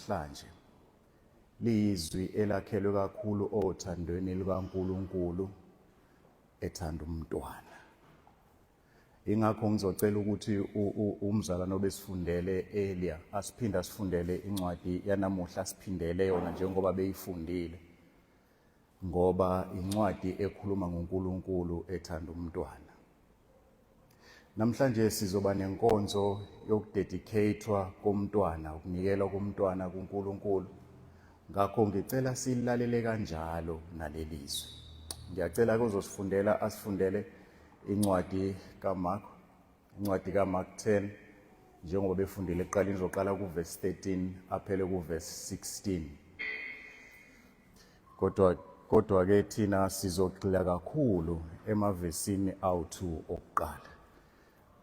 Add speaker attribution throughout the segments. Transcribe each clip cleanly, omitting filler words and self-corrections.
Speaker 1: lanamhlanje liyizwi elakhelwe kakhulu othandweni lukaNkulunkulu ethanda umntwana. Ingakho ngizocela ukuthi umzalwane obesifundele earlier asiphinde asifundele incwadi yanamuhla asiphindele yona njengoba beyifundile ngoba incwadi ekhuluma ngoNkulunkulu ethanda umntwana. Namhlanje sizoba nenkonzo yokudedicatewa komntwana, ukunikelwa komntwana kuNkulunkulu. Ngakho ngicela silalele kanjalo nalelizwi. Ngiyacela kuzosifundela asifundele incwadi kaMark, incwadi kaMark 10 njengoba befundile ekuqaleni izoqala kuverse 13 aphele kuverse 16. Kodwa kodwa ke thina sizogxila kakhulu emavesini awu-2 okuqala.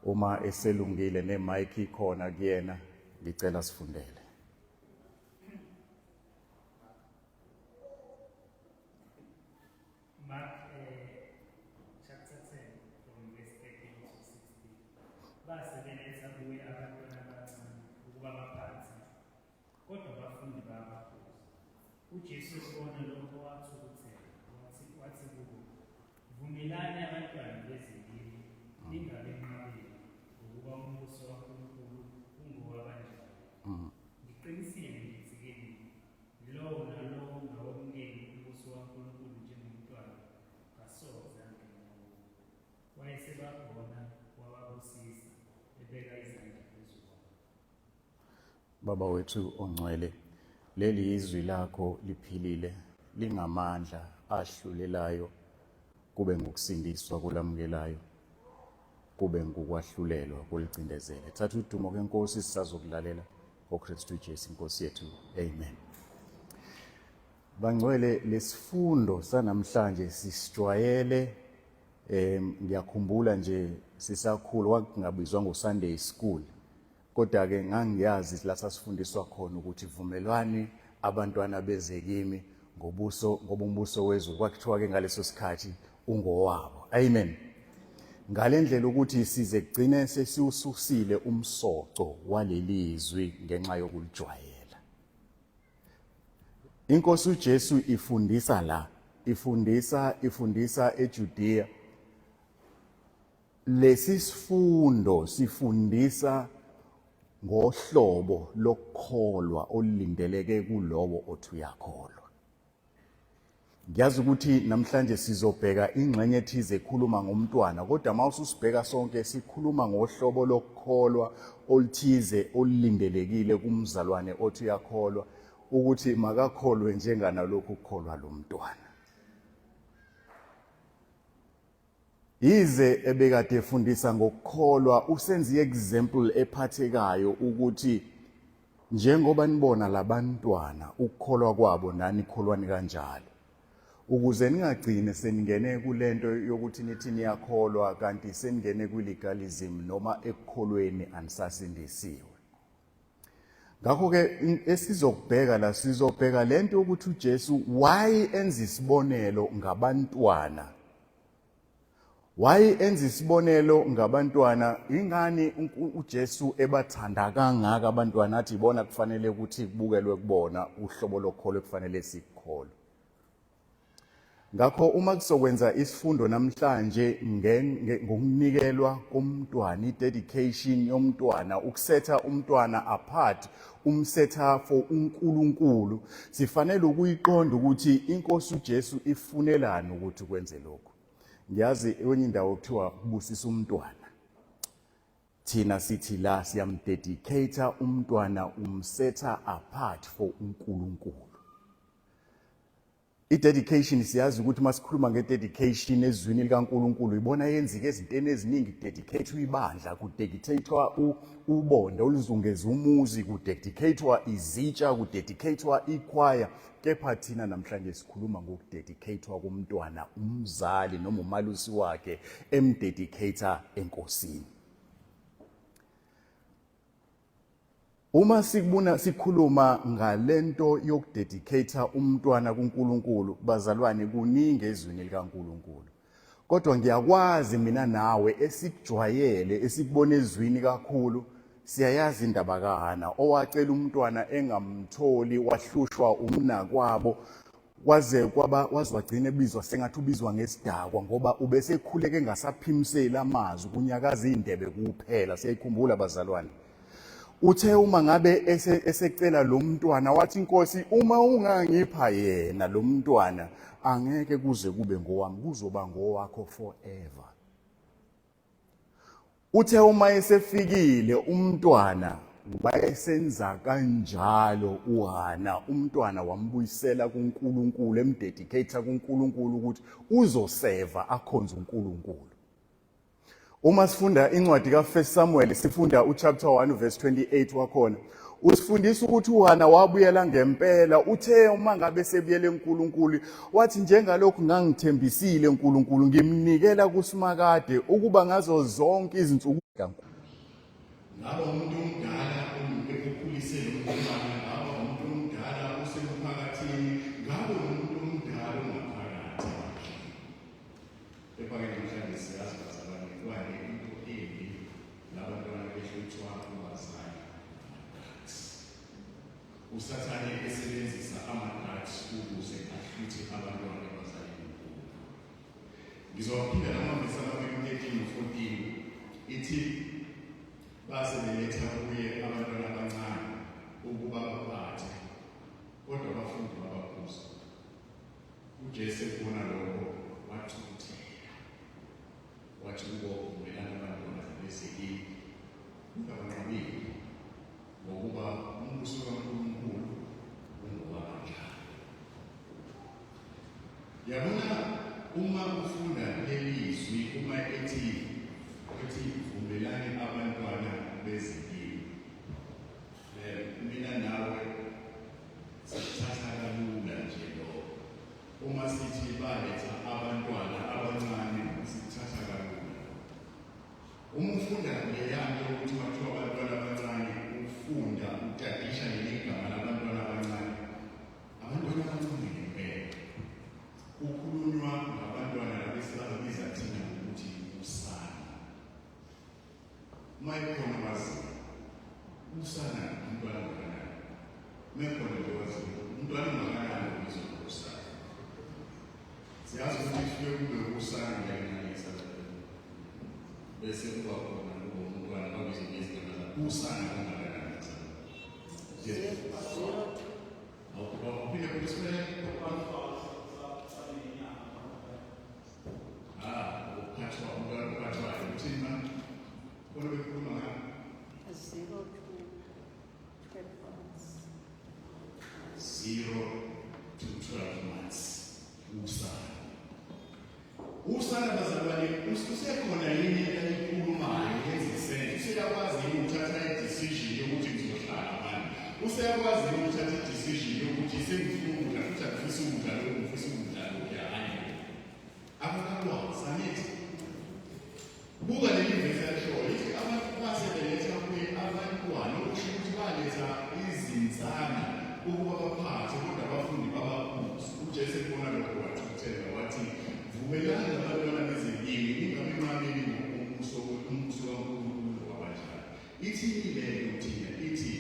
Speaker 1: Uma eselungile ne-mic ikhona kuyena, ngicela sifundele.
Speaker 2: Mark chapter 10 from verse 13 to 16. Base beletha kuye abantwana abancane ukuba baphathe Kodwa abafundi babakhuza. UJesu ebona lokho wathukuthela, wathi, wathi kubo, Vumelani abantwana beze kimi, ningabenqabeli, ngokuba umbuso kaNkulunkulu ungowabanjalo. Ngiqinisile ngithi kini, lowo nalowo ongawemukeli umbuso kaNkulunkulu njengomntwana, kasoze angene kuwo. Wayesebagona, wababusisa, ebeka izandla phezu kwabo.
Speaker 1: Baba wethu ongcwele, leli yizwi lakho liphilile, lingamandla ahlulelayo, kube ngukusindiswa kolamukelayo, kube ngukwahlulelwa kolicindezele. Thatha udumo ke Nkosi, sisazokulalela ngoKristu Jesu inkosi yethu. Amen. Bangcwele, lesifundo sanamhlanje sisijwayele. Ngiyakhumbula nje sisakhula kwakungabizwa ngo-Sunday school. Kodwa-ke ngangiyazi la sasifundiswa khona ukuthi vumelwani abantwana beze kimi ngobuso ngoba umbuso wezulu kwakuthiwa-ke ngaleso sikhathi ungowabo. Amen. Ngale ndlela ukuthi size kugcine sesiwususile umsoco waleli zwi ngenxa yokulijwayela. Inkosi uJesu ifundisa la, ifundisa ifundisa eJudea. Lesi sifundo sifundisa ngohlobo lokukholwa olulindeleke kulowo othi uyakholwa. Ngiyazi ukuthi namhlanje sizobheka ingxenye ethize ekhuluma ngomntwana, kodwa uma ususibheka sonke sikhuluma ngohlobo lokukholwa oluthize olulindelekile kumzalwane othi uyakholwa, ukuthi makakholwe njenganalokhu kukholwa lo mntwana. Yize ebekade efundisa ngokukholwa, usenza i-example ephathekayo ukuthi njengoba nibona labantwana ukukholwa kwabo nani kholwani kanjalo. Ukuze ningagcine seningene kulento yokuthi nithi niyakholwa kanti seningene kwi-legalism noma ekukholweni anisasindisiwe. Ngakho-ke esizokubheka la sizobheka lento yokuthi uJesu why enza isibonelo ngabantwana. Why enza isibonelo ngabantwana? Ingani uJesu ebathanda kangaka abantwana athi ibona kufanele ukuthi kubukelwe kubona uhlobo lokholo ekufanele sikukholwe. Ngakho uma kuzokwenza isifundo namhlanje ngokunikelwa komntwana, i-dedication yomntwana, ukusetha umntwana apart, umsetha for uNkulunkulu, sifanele ukuyiqonda ukuthi inkosi uJesu ifunelani ukuthi kwenze lokhu. Ngiyazi kwenye indawo kuthiwa kubusisa umntwana. Thina sithi la siyamdedicate umntwana, umsetha apart for uNkulunkulu. I-dedication siyazi ukuthi uma sikhuluma nge-dedication ezwini likaNkulunkulu ibona yenzeka ezintweni eziningi, kudedicate ibandla, kudedicatewa ubonda oluzungeza umuzi, kudedicatewa izitsha, kudedicatewa ikhwaya. Kepha thina namhlanje sikhuluma ngokudedicatewa komntwana, umzali noma umalusi wakhe emdedicate enkosini. Uma sikubona sikhuluma ngalento yokudedicate umntwana kuNkulunkulu, bazalwane, kuningi ezwini likaNkulunkulu. Kodwa ngiyakwazi mina nawe esikujwayele esikubona ezwini kakhulu Siyayazi indaba kaHana owacela umntwana engamtholi, wahlushwa umnakwabo waze kwaba waze wagcina ebizwa sengathi ubizwa ngesidakwa ngoba ubesekhuleke engasaphimiseli amazwi, kunyakaza iy'ndebe kuphela. Siyayikhumbula bazalwane. Uthe uma ngabe esecela lo mntwana wathi, Nkosi, uma ungangipha yena lo mntwana angeke kuze kube ngowami, kuzoba ngowakho forever. Uthe uma esefikile umntwana wayesenza kanjalo uHana, umntwana wambuyisela kuNkulunkulu, emdedicate kuNkulunkulu ukuthi uzoseva akhonze uNkulunkulu. Uma sifunda incwadi ka-1 Samuel sifunda uchapter 1 verse 28 wakhona usifundisa ukuthi uHana wabuyela ngempela. Uthe uma ngabe sebuyele eNkulunkulu wathi, njengalokhu ngangithembisile uNkulunkulu ngimnikela kuSimakade ukuba ngazo zonke izinsuku.
Speaker 3: Ngaba umuntu omdala okhulise lo mntwana, ngaba umuntu omdala osemphakathini, ngaba umuntu omdala ongaphakathi. Kepha-ke namhlanje siyazi bazalwane kwande into embi labantwana behluthwa kubazali ama-drugs. USathane esebenzisa ama-drugs ukuze ahluthe abantwana ebazalini kubo. Ngizowaphinda lamavesi amabili, u-13 no-14. Ithi base beletha kuye abantwana abancane ukuba baphathe, kodwa abafundi babakhuza. UJesu ekubona lokho wathukuthela, wathi kubo, vumelani abantwana beze kimi, ningabanqabeli, ngokuba umbuso kaNkulunkulu ungowabanjalo. Yabona, uma ufunda leli zwi, uma ethi vumelani abantwana beze kimi, mina nawe Sikuthatha kalula nje lokho. Uma sithi baletha abantwana abancane sikuthatha kalula. Uma ufunda leya nto ukuthi kwathiwa abantwana abancane, ufunda utadisha leli gama labantwana abancane. Abantwana abancane ngempela. Kukhulunywa ngabantwana laba esibabiza thina ngokuthi usana. Uma ekhona waziyo, usana umntwana ongakanani? Uma ekhona nje waziyo, umntwana ongakanani obizwa ngosana? Siyazi ukuthi kusuke kube usana ngiyalinganisa, bese kuba khona kuba umntwana babizwe ngezigaba zakhe. Usana kangakanani? Awuphinde futhi. Ah, ukuphathwa umntwana ophathwayo uthini manje? Khona bekhuluma ngani?
Speaker 4: 0 to 12 months.
Speaker 3: 0 to 12 months. Usana. Usana bazalwane usekhona yini eyikhulumayo yenze sense? Useyakwazi yini ukuthatha i-decision yokuthi ngizohlala manje? Useyakwazi yini ukuthatha i-decision yokuthi sengifuna ukudla futhi angifisi ukudla lokhu, ngifisa ukudla lokhu? Hayi. Akakakwazi, angithi? Buka leli vesi alishoyo, lithi abantu base beletha kuye abantwana, okusho ukuthi baletha izinsana ukuba baphathe, kodwa abafundi babakhuza. UJesu ekubona lokho wathukuthela wathi, vumelani abantwana beze kimi, ningabenqabeli, ngoba umbuso kaNkulunkulu wabanjalo. Ithini leyo thina? Ithi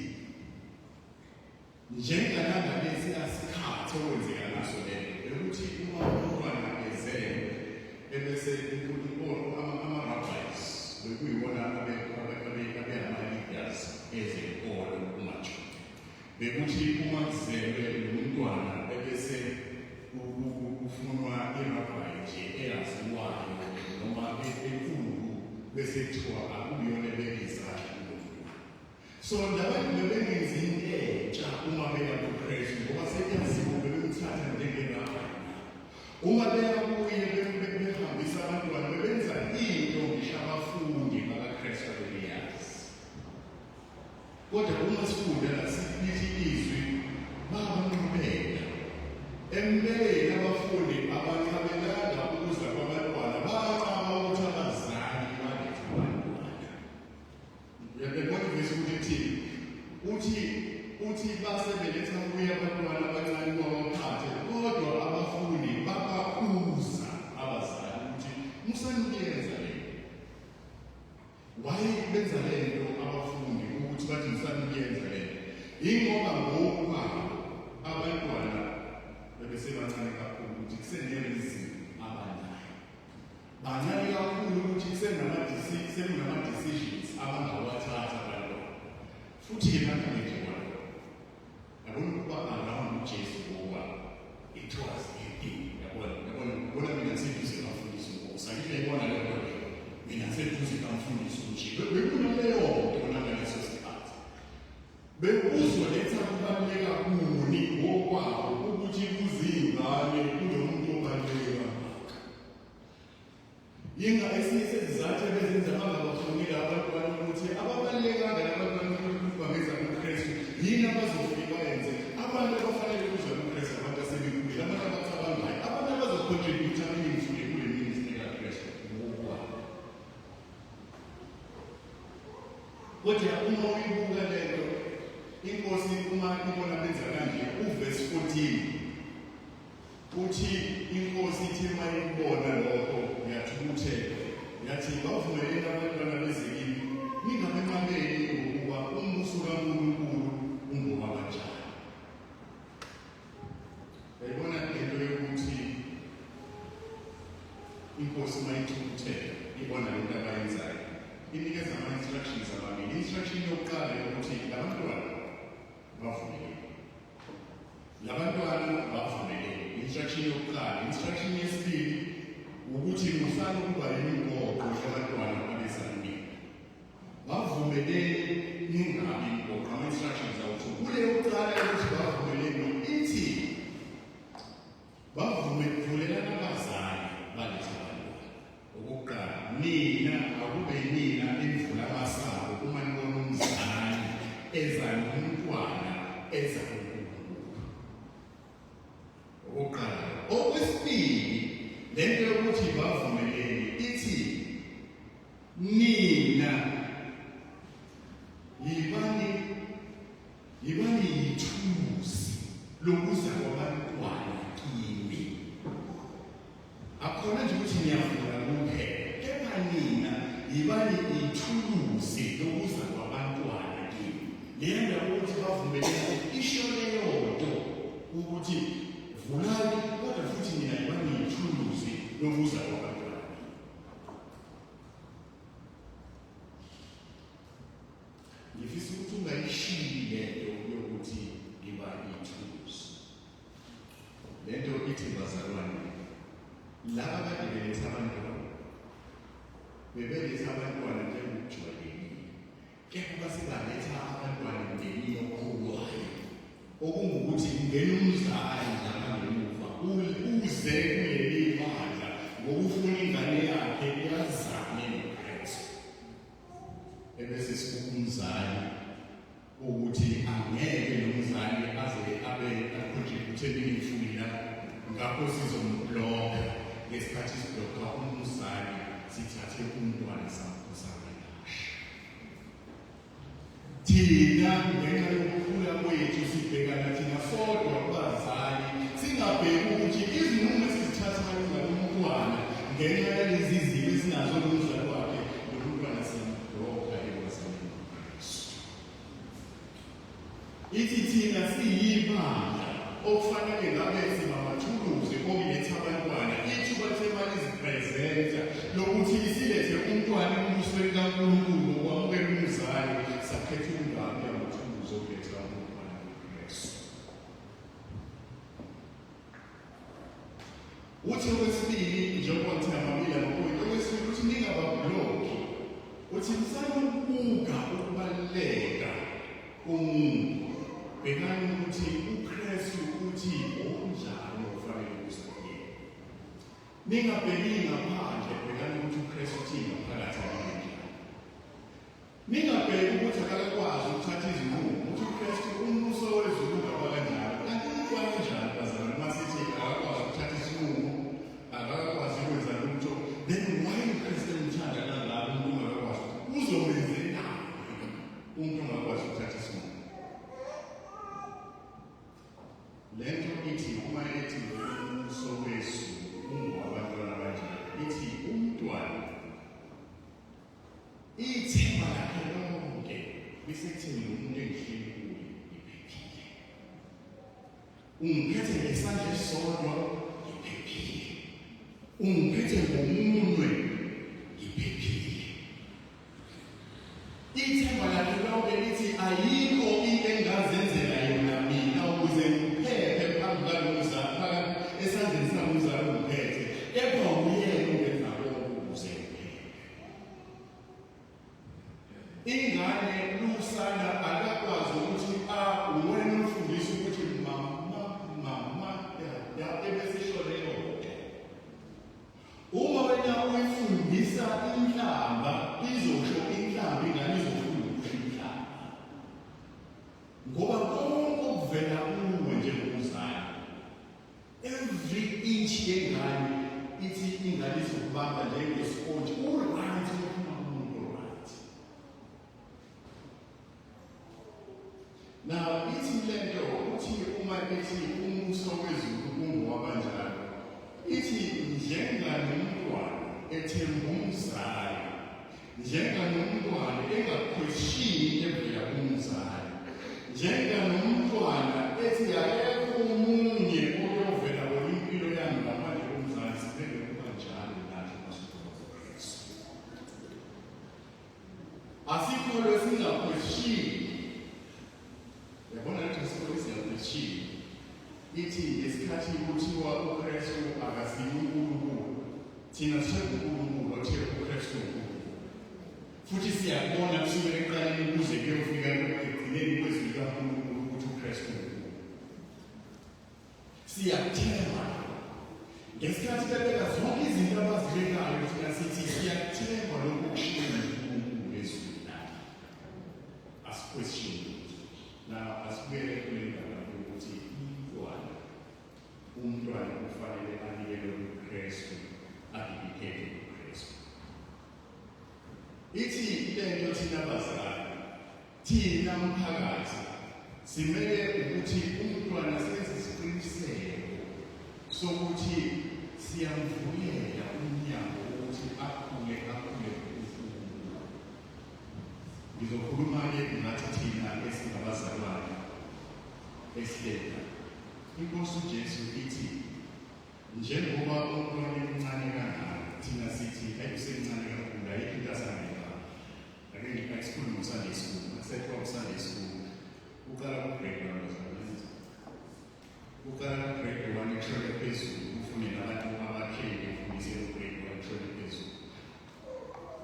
Speaker 3: njenganangalesi asikhathi okwenzeka ngaso lento bekuthi uma umntwana ezelwe ebese uNkulunkulu ama-rabbis bekuyiwona abe-ama-leaders ezenkolo kumaJuda, bekuthi uma kuzelwe lo mntwana ebese kufunwa irabbi nje eyaziwayo noma enkulu, bese kuthiwa akuyona ebeka izandla kulo mntwana. So labantu bebengenzi into entsha uma beya kuKristu, ngoba sekuyaziwa, bebemthatha njengerabbi. Uma beya kuye behambisa abantwana, bebenza into ngisho abafundi bakaKristu abebeyazi. Kodwa uma sifunda la lithi izwi babanqabela. Empeleni abafundi abanqabelanga ukuza kwabantwana, banqaba ukuthi abazali balethe abantwana. Uyabona ivesi ukuthi ithini? Uthi base beletha kuye abantwana abancane kwabaphathe, kodwa abafundi babakhuza. Yingoba ngokwabo abantwana bebesebancane kakhulu ukuthi kusenereason abanayo. Bancane kakhulu ukuthi sekunama-decisions abangawathatha abantwana. Futhi-ke bakangenje kwalokho. Yabona ukuba around uJesu ngoba it was a thing. Yabona, yabona, yabona mina ngiseduze kamfundisi uNkosi. Angithi uyayibona leyo nto leyo. Mina ngiseduze kamfundisi uNje. Bekunaleyo nto nangaleso sikhathi. Bekuzoletha kubaluleka kuni ngokwabo ukuthi kuzingane kunomuntu obaluleke kangaka. Yinga esinye sezizathu ebezenza bangabafuni abantwana ukuthi ababalulekanga labantwana ukuthi bangeza kuKristu yini abazofike bayenze abantu abafanele ukuza kuKristu abantu asebekhulile abantu abacabangayo abantu abazocontribute meaningfully kule ministry kaKristu ngokwabo. Kodwa uma uyibuka lento inkosi uma ibona benza kanje uverse 14 Uthi inkosi ithe mayikubona lokho yathukuthela yathi bavumeleni abantwana beze kimi ningabenqabeli ngokuba umbuso kaNkulunkulu ungowabanjalo. Yayibona lento yokuthi inkosi mayithukuthela ibona lento abayenzayo inikeza ama-instructions amabili. Instruction yokuqala yokuthi labantwana bavumeleni Labantwana bavumelene. Instruction yokuqala, instruction yesibili ukuthi musani ukuba yimgoqo yabantwana abesamile. Bavumelene ningabi imgoqo, ama-instructions awuthi kule yokuqala ukuthi bavumelene ithi bavume vulelana abazali balethe abantwana. Okokuqala, nina akube yinina enivula amasango uma nibona umzali eza nomntwana eza kuNkulunkulu. Okokuqala. Okwesibili, le nto yokuthi bavumeleni ithi nina yibani yibani yithusi lokuza kwabantwana kimi. Akukhona nje ukuthi niyavula kuphela, kepha nina yibani ithuluzi lokuza kwabantwana kini. Leya ndaba ukuthi bavumelene isho leyo nto ukuthi vulani, kodwa futhi nina yibani ithuluzi lokuza kwabantwana. Ngifisa ukuthi ungayishiyi lento yokuthi ngiba ithuluzi. Lento ithi bazalwane laba kade beletha abantwana bebeletha abantwana njengokujwayelekile kepha base baletha abantwana emndenini okholwayo okungukuthi kungena umzali lapha ngemuva uze kuleli bandla ngokufuna ingane yakhe yazane noKristu ebese sibuka umzali ukuthi angeke lo mzali aze abe acontribute meaningfully la ngakho sizombloka ngesikhathi sibloka umzali sithathe umntwana samphosakalashi thina ngenxa yokukhula kwethu sibhekana thina sodwa kubazali singabheki ukuthi izinqumo esizithathayo ngalo mntwana ngenxa yalezi zimo esinazo nomzali wakhe lo mntwana siyambloka ebazalini. Ithi thina siyibandla okufanele ngabe sibamathuluzi okuletha abantwana ithuba themali izipresenta lokuthi isilethe umntwana embusweni kaNkulunkulu ngokwamukela umzali sakhetha ukungabi amathuluzi okuletha umntwana kuKristu. Uthi okwesibili njengoba ngithe amabili amaphoyinti okwesibili uthi ningababhlokhi uthi nisanokubuka ukubaluleka komuntu bhekani ukuthi uKristu uthi onjani ofanele ukuza kuyena ningabheki ngaphandle bhekani ukuthi uKristu uthi ngaphakathi akanjani Ningabheki ukuthi akakwazi ukuthatha izinqumo, ukuthi uKristu umbuso wezulu ungaba kanjalo. Kanti umntwana onjani bazalwane uma sithi akakwazi ukuthatha isinqumo, akakwazi ukwenza lutho, then why uKristu emthanda kangaka umuntu ongakakwazi ukuthi uzomenzelani umuntu ongakwazi ukuthatha isinqumo? Le nto ithi uma ethi umbuso wezulu ungowabantwana abanjalo, ithi umntwana Ithemba lakhe lonke lisekutheni lo muntu engihleli kuye ngiphila. Ungiphethe ngesandla esisodwa, ngiphephile. Ungiphethe ngomunwe, ngiphephile. Ithemba lakhe lonke lithi ayikho into engingazenzela yona mina ukuze ngiphephe phambi kwalo mzali, phakathi esandleni salo mzali ongiphethe, kepha uyena ongenza konke ukuze ngiphephe. Ingane lusana akakwazi ukuthi a uwena umfundisi ukuthi mama mama ya ebese isho leyo nto. Uma wena uyifundisa inhlamba izosho inhlamba, ingane izofunda ukusho inhlamba. Ngoba konke okuvela kuwe njengomzali, every inch yengane ithi ingane izokubamba njengesipontshi, u-right uphuma kumuntu right. Now ithi lento uthi uma ethi umbuso wezulu ungowabanjalo, ithi njenganomntwana ethemba umzali, njenganomntwana engakhweshini evela kumzali, njenganomntwana ethi akekho omunye oyovela bona impilo yami ngaphandle komzali, sibheke kuba njalo nathi masikholwa Kristu. Asikholwe singakhweshini. Yabona lethi sikholwe singakhweshini. Ithi ngesikhathi kuthiwa uKristu akasiye uNkulunkulu, thina sithemba uNkulunkulu othe uKristu uNkulunkulu. Futhi siyakubona kusukela ekuqaleni kuze kuyofika ekugcineni kwezwi likaNkulunkulu ukuthi uKristu uNkulunkulu. Siyakuthemba. Ngesikhathi bebeka zonke izinto abazibekayo, thina sithi siyakuthemba lokhu okushiwo nguNkulunkulu ezwini lakhe. Asiquestion. Now asibuyele kule ndaba yokuthi umntwana kufanele anikelwe kuKristu, adedicate kuKristu. Ithi lento thina bazali, thina mphakathi, simele ukuthi umntwana senze isiqiniseko sokuthi siyamvulela umnyango ukuthi akhule, akhule uNkulunkulu. Ngizokhuluma-ke ngathi thina esingabazalwane esilela. INkosi uJesu ithi njengoba umntwana emncane kangaka, thina sithi ayisemncane kakhulu, ayikho into asangayibamba. Ake ngikusikhulume ngo-Sunday school, asethiwa ku-Sunday school, uqala ku-grade 1 bazalwane. Uqala ku-grade 1 kushone phezulu, ufune nabantu abakhele ufundise ku-grade 1 kushone phezulu.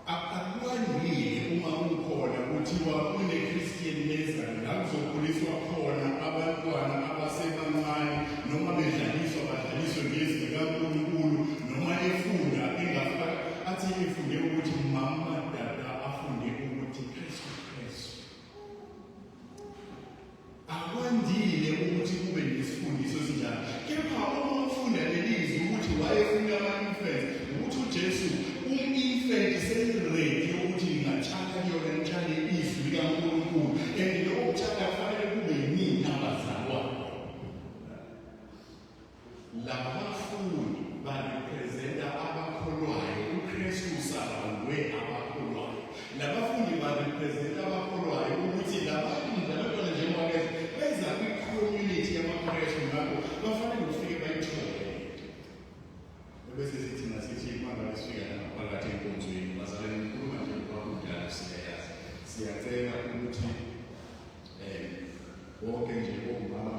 Speaker 3: Akwandile uma kukhona kuthiwa kune-Christian nursery la kuzokhuliswa khona abantwana abasebancane, noma bedlaliswa badlaliswe ngezwi likaNkulunkulu, noma efunda engafaka athi efunde ukuthi mama dada, afunde ukuthi Kristu Kristu. Akwandile ukuthi kube nesifundiso esinjalo, kepha uma ufunda lelizwi ukuthi wayefuna ama-infant, ukuthi uJesu um-infant seyiready ukuthi ningatshala kuyona, nitshale izwi likaNkulunkulu, and lokho kutshala kufanele kube yinina abazalwane. Labafundi barepresenta abakholwayo, uKristu usabangwe abakholwayo. Labafundi barepresenta abakholwayo ukuthi labantu nabantwana njengoba beza kwi-community yamaKristu, ngakho bafanele ukufike bayithole. Bese sithi nasithi uma ngabe sifika ngaphakathi enkonzweni, bazalwane, ngikhuluma nje ngoba kudala siyayazi, siyacela ukuthi bonke nje omama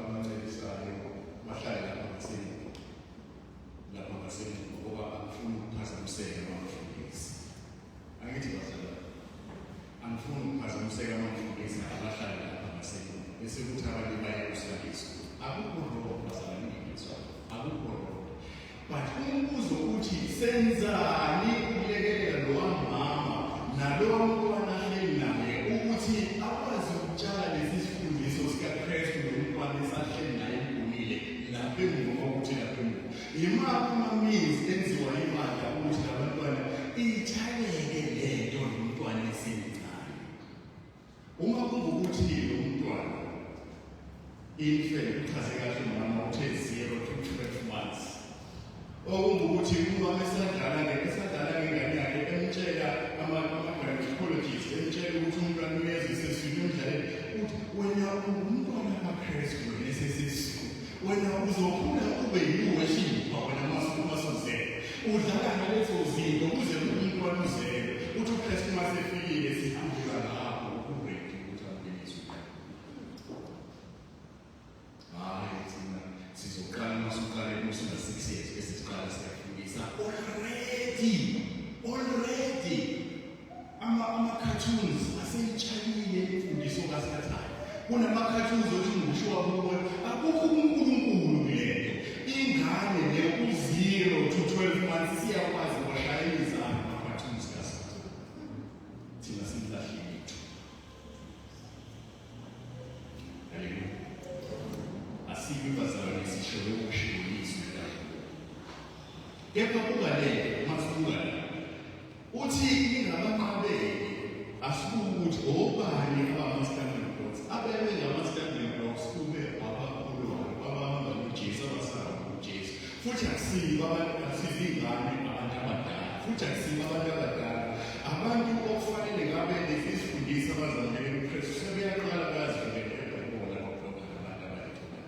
Speaker 3: abancelisayo bahlale lapha ngasemuva, lapha ngasemuva, ngoba angifuni ukuphazamiseka abamfundisi. Angithi bazalwane, angifuni ukuphazamiseka abamfundisi, abahlale lapha ngasemuva, bese kuthi abanye baye ku-Sunday school. Akukho wrong bazalwane, ngizwa akukho wrong, but umbuzo uthi senzani ukulekelela lowa mama nalowa mntwana ahleli naye ukuthi akwazi ukutshala lesi sifundiso sikaKristu nomntwana esahleli naye emgumile lapha emuva, ukuthi lapha emuva yimaphi ama-means enziwa ibandla ukuthi labantwana itshaleke lento nomntwana esemncane. Uma kungukuthi lo mntwana infant, uchaze kahle umama, uthe 0 to 12 months, okungukuthi umama esadlala ngengane yakhe, emtshela ama-gynecologist, emtshela ukuthi umntwana uyeza eseswini, emdlaleni, uthi wena ungumntwana kaKristu. Wena uzokhula ube yiworshipper wena masukumasuzele. Udlala ngalezo zinto kuze kube umntwana uzelwe. Uthi uKristu uma sefikile sikhulula lapho uready ukuthi amukele izwi. Hayi thina sizoqala uma usuqale uma usuna-six years bese siqala siyafundisa already already ama-cartoons aseyitshalile imfundiso kasathane. Kunama-cartoons othi ngisho wakubo akukho uNkulunkulu kulento. Ingane le u-0 to 12 months siyakwazi washaya imizamo ama-cartoons kasathane. Thina simlahlile. Haleluya. Asibi bazalwane sisho lokhu kushiwo yizwi likaNkulunkulu. Kepha buka le, uma sibuka la, uthi ningabanqabeli asibuke ukuthi obani abama-stumbling blocks. Abebe ngama-stumbling blocks kube abakholwayo, abahamba noJesu, abasahamba noJesu. Futhi akusibo abantu, akusizo iy'ngane, abantu abadala. Futhi akusibo abantu abadala. Abantu okufanele ngabe lezi zifundisa abazamukele kuKristu sebeyaqala bayazivikela kubona babloka nabantu abayithola.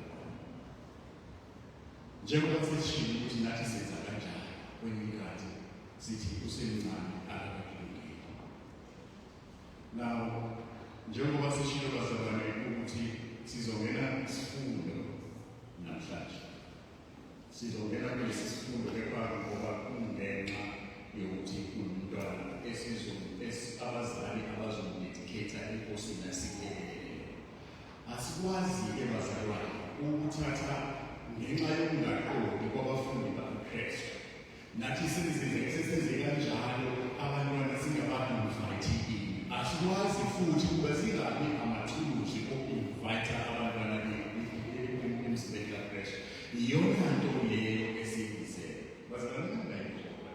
Speaker 3: Njengoba sesishilo ukuthi nathi senza kanjani kwenye inkathi sithi usemncane akakakulungeli. Now njengoba sishilo bazalwane ukuthi sizongena isifundo namhlanje. Sizongena kulesi sifundo kepha ngoba kungenxa yokuthi kunomntwana esizo abazali abazomdedicate enkosini asikelele. Asikwazi-ke bazalwane ukuthatha ngenxa yokungaqondi kwabafundi bakaKristu. Nathi senzenze sesenze kanjalo abantwana singaba-invite in. Asikwazi futhi ukuba singabi amathuluzi oku-invite abantwana emzimbeni kaKristu. Iyona nto leyo esiyibizele. Bazalwane ningayikholwa.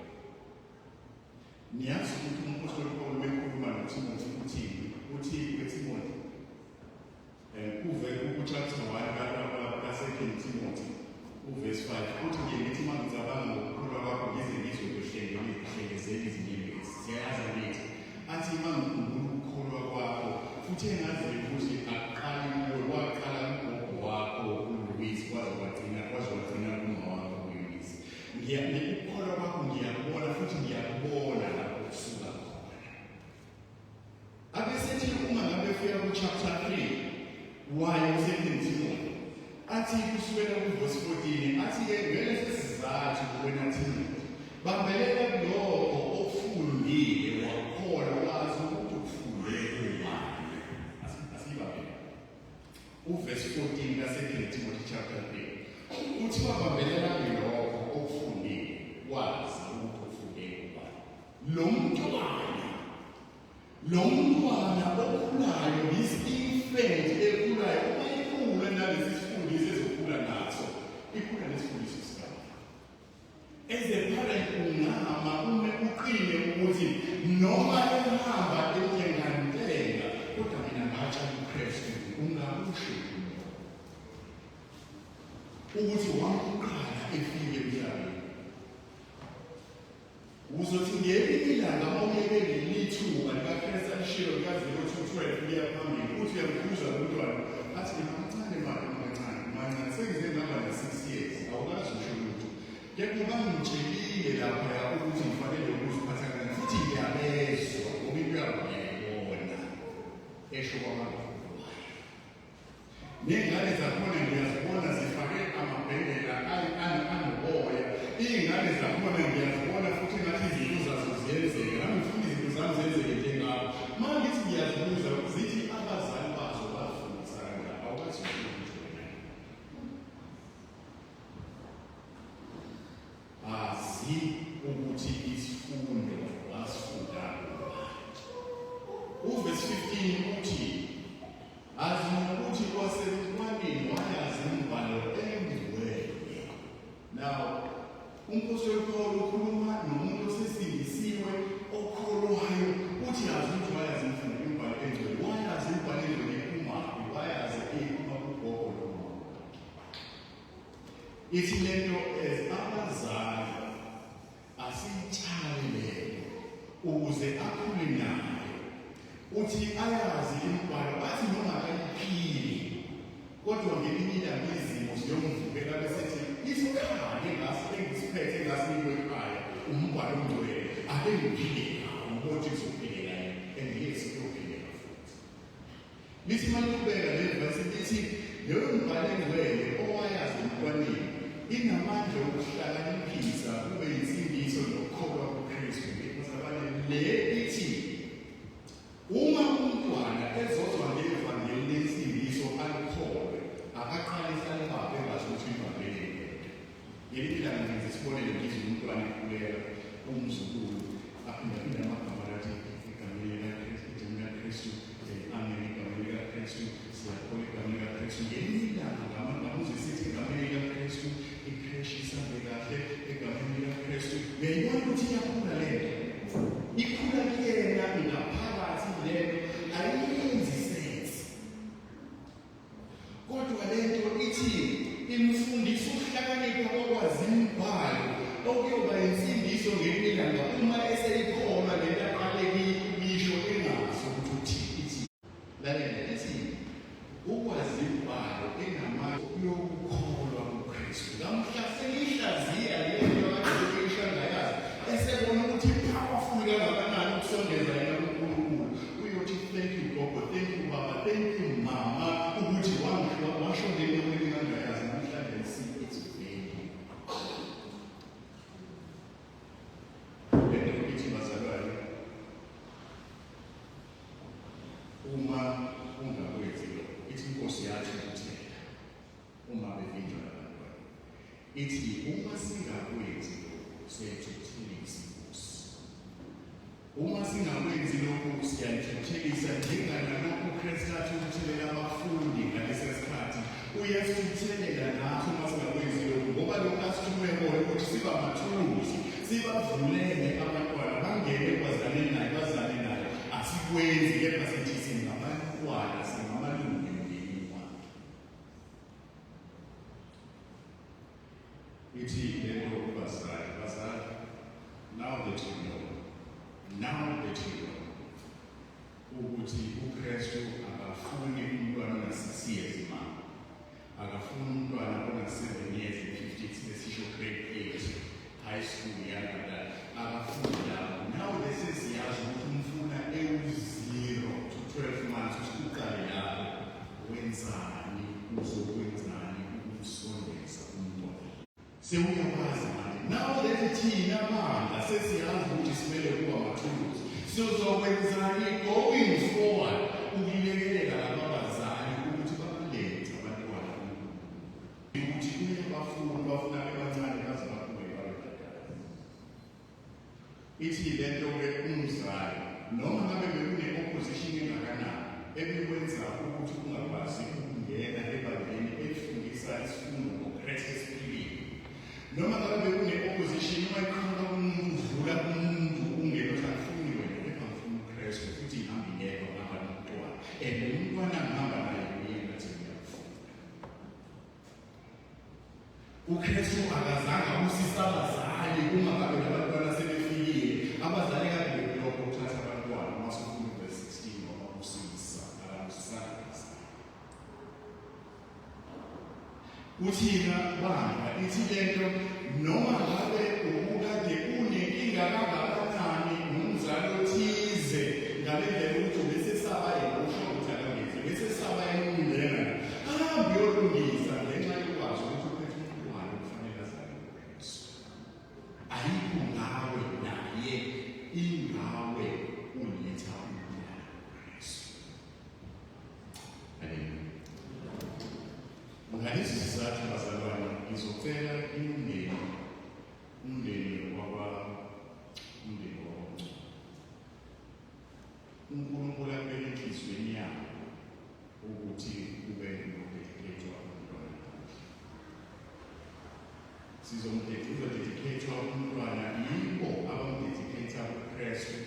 Speaker 3: Niyazi ukuthi umpostoli Paul mekhuluma noTimothy uthini? Uthi kuTimothy uve ku-chapter 1 ka-2 Timothy uverse 5 uthi ngiye ngithi uma ngicabanga ngokukholwa kwakho ngize ngizwe kuhlengezela izinyembezi. Siyayazi angithi? Athi uma ngikhumbula ukukholwa kwakho futhi engaziyo ukuthi akuqali kuwe, kwaqala kugogo wakho uLouise kwaze kwagcina kwaze kwagcina kuma wakho uEunice. Ukukholwa kwakho ngiyakubona futhi ngiyakubona lapho kusuka khona. Abesethi uma ngabe efika ku-chapter 3 wayo u-2 Timothy athi kusukela kuvesi 14 athi-ke ngaleso sizathu wena Timothy bambelela kulokho okufundile wakholwa wazi ukuthi ukufunde kubani. Asiyibambele uvesi 14 ka-2 Timothy chapter 3 uthi wabambelela kulokho okufundile wazi ukuthi ukufunde kubani. Lo mntwana lo mntwana okhulayo, this infant ekhulayo, uma ikhula nalesi sifundiso ezokhula naso, ikhula nesifundiso sikababa. As a parent ungama ume uqine ukuthi noma ehamba entengantenga kodwa mina ngatsha kuKristu ungakusho ukuthi wamqala efike emhlabeni. Uzothi ngelinye ilanga uma uyeke leli thuba likaKristu alishilo lika-0 to 12 kuya phambili, uthi uyamkhuza lo mntwana, athi mina mancane mama mancane mancane sengize ngaba na-6 years awukazi usho lutho. Kepha bangitshelile laphaya ukuthi ngifanele ukuziphatha kanjani futhi ngiyabezwa ngoba into yabo ngiyayibona esho kwabantu. Ney'ngane zakhona ngiyazibona zifake amabhengela anoboya. Iy'ngane zakhona ngiyazibona futhi engathi izinto zazo ziyenzeka. Nami ngifuna izinto zami zenzeke njengabo. Uma ngithi ngiyazibuza zithi abazali bazo bazifundisa kanjani. Awukazi ukuthi wena. Azi ukuthi isifundo wasifunda kubani. Uvesi 15 uthi azi nokuthi kwasebuntwaneni wayazi imibhalo engcwele. Now, umpostoli Paul ukhuluma nomuntu osesindisiwe okholwayo, uthi yazi ukuthi wayazi imfundo imibhalo engcwele, wayazi imibhalo engcwele iphumaphi, wayazi iphuma kugogo nomama. Ithi lento as abazali asiyitshale lento ukuze akhule nayo. Uthi ayazi imibhalo athi noma akayiphili kodwa Kodwa ngelinye ilanga izimo ziyomvukela besethi isikhali engasi engisiphethe engasinikwe ekhaya umbhalo ongcwele ake ngiphile ngawo ukuthi kuzophileka yini and yes kuyophileka futhi. Lithi maliqhubeka le verse lithi leyo mbhalo engcwele owayazi emntwaneni inamandla okuhlakaniphisa kube insindiso nokukholwa kuKristu. Bazalwane le ithi Uma umntwana ezozwa ngevangeli lensindiso alikholwe, akaqale alibambe engazi ukuthi ivangeli yini. Ngelinye ilanga ngenza isibonelo ngizwe umntwana ekhuleka umzukulu aphindaphinde amagama athi egameni likaKristu, egameni likaKristu, amen, egameni likaKristu, siyakholwa egameni likaKristu. Ngelinye ilanga ngamuzwe esithi egameni likaKristu, ikreshi isambe kahle egameni likaKristu. Uyayibona ukuthi iyakhula le nto. Ikhula kuyena ngaphakathi lento ayiyenzi sense. Kodwa lento ithi imfundisa ukuhlakanipha kokwazi imibhalo okuyoba insindiso ngelinye ilanga uma eseyikholwa lento aqale kuyisho engazi ukuthi uthi ithi. Lalela ithi ukwazi imibhalo enamandla yokukholwa kuKristu. Namhla sengihlaziya lento kade eyisho angayazi, esebona ukuthi powerful kangakanani ukusondeza yena kuNkulunkulu. Uyothi thank you gogo, thank you baba, thank you mama ukuthi wangisho washo lento engingayazi namhlanje see its value. Lento ithi bazalwane Uma ungakwenzi lokho, ithi inkosi yathukuthela uma bevinjwa labantwana. Ithi uma singakwenzi lokho siyayithukuthelisa inkosi. Uma singakwenzi lokhu siyayithukuthelisa njenganalokhu uKristu athukuthelela abafundi ngalesa sikhathi. Uyasithukuthelela nathi uma singakwenzi lokhu ngoba lokhu asithume kona ukuthi siba amathuluzi sibavulele abantwana bangene kwazane naye bazane naye asikwenzi kepha sithi singabantwana singamalungu emndenini wakhe ithi lento kubazali bazali now that you know now that you know ukuthi uKristu akafuni umntwana ona-6 years mama akafuni umntwana ona-7 years and 50 esisho grade 8 high school yangada akafuni labo now lesesiyazi ukuthi umfuna ewu-0 to 12 months ukuthi uqale lapho wenzani uzokwenzani ukumsondeza umntwana Sewuyakwazi manje. Now that thina bandla sesiyazi ukuthi simele kuba amathuluzi. Sizokwenzani going forward ukulekelela laba bazali ukuthi babalethe abantwana ukuthi uyabafuna bafuna bebancane baze bakhule babe badala. Ithi le nto-ke umzali noma ngabe bekune-opposition engakanani ebikwenza ukuthi ungakwazi ukungena ebandleni elifundisa isifundo ngoKristu esiphilile noma ngabe bekune-opposition uma iqhamuka kumuntu udlula kumuntu ungena uthi angifuni wena kepha ngifuna uKristu futhi ngihambe ngedwa ngihamba nomntwana and umntwana ngihamba naye uyena athi ngiyakufuna UKristu akazange abusise abazali uma ngabe nabantwana sebefikile. Abazali kade bebelokhu ukuthatha abantwana uma sufunda uverse 16 wababusisa, akabusisanga abazali. Kuthina bandla ithi lento noma ngabe ubukade unenkinga kangakanani nomzali othize ngale ndlela ukuthi ubesesaba yena usho ukuthi akangezi ubesesaba yena ukungena Ahambe uyolungisa ngenxa yokwazi ukuthi uphethe umntwana okufanele azale uKristu. Ayikho ngawe naye ingawe uletha umntwana kuKristu. Haleluya. Ngalesi sizathu bazalwane ngizocela imindeni umndeni wakwa umndeni wakwa uNkulunkulu akubeke enhliziyweni yabo ukuthi kube nokudedicatwa umntwana namuhla. Sizomdedicatwa umntwana yibo abamdedicata kuKristu.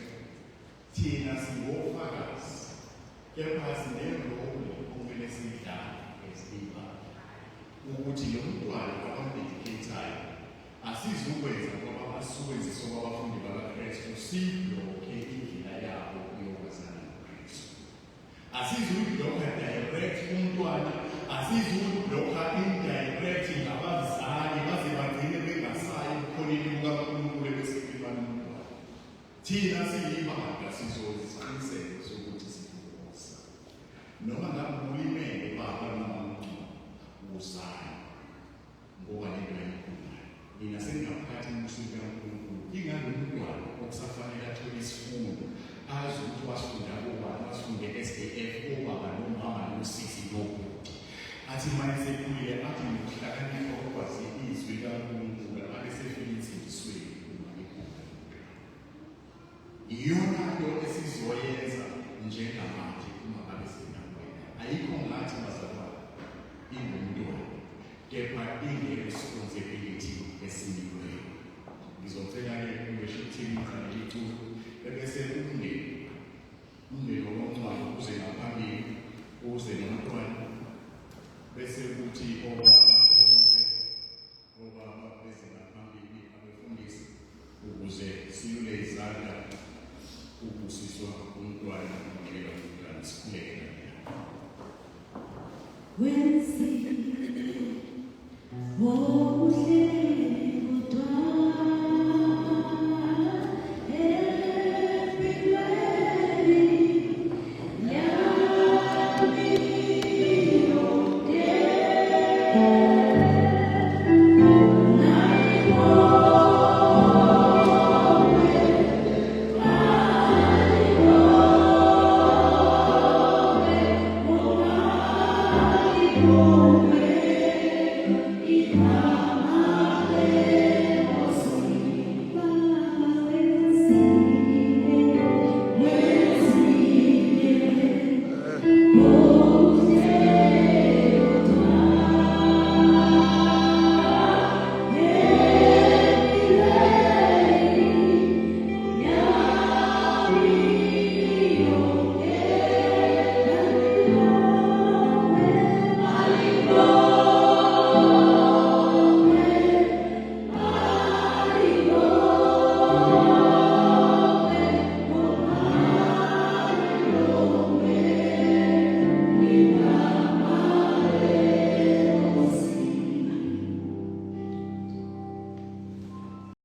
Speaker 3: Thina singofakazi kepha sinerole okumele siyidlale as ibandla ukuthi lo mntwana abamdedicatayo asizukwenza ngoba basukwenzisa kwabafundi bakaKristu siblokhe indlela yabo yokwazana noKristu. Asizuyibhlokha direct umntwana. Asizukubhlokha indirect ngabazali baze bagcine bengasayi ebukhoneni bukaNkulunkulu ebese kulimala umntwana. Thina siyibandla sizosiqiniseko sokuthi sivusa. Noma ngabe ulimele baba noma umncane wozani ngoba lento ayikhulayo. Nina seningaphathi embusweni kaNkulunkulu. Ingalo umntwana okusafanele athole isifundo azi ukuthi wasifunda kobani, wasifunde SAF obaba nomama nosisi nobhuti. Athi uma esekhulile athi ngokuhlakanipha okwazi izwi likaNkulunkulu abe sefika insindisweni uma ekhula. Iyona nto esizoyenza njengamanje uma ngabe singakwena. Ayikho ngathi bazalwane ingumntwana kepha inge-responsibility esinikiweyo. Ngizocela-ke i-worship team iqale iculo ebese umndeni umndeni wakwamncwabo uze ngaphambili uze nomntwana bese kuthi obaba bonke obaba beze ngaphambili abefundisi ukuze silule izandla ubusiswa umntwana unikela umntwana sikhuleke.
Speaker 5: Wenzi omuhle.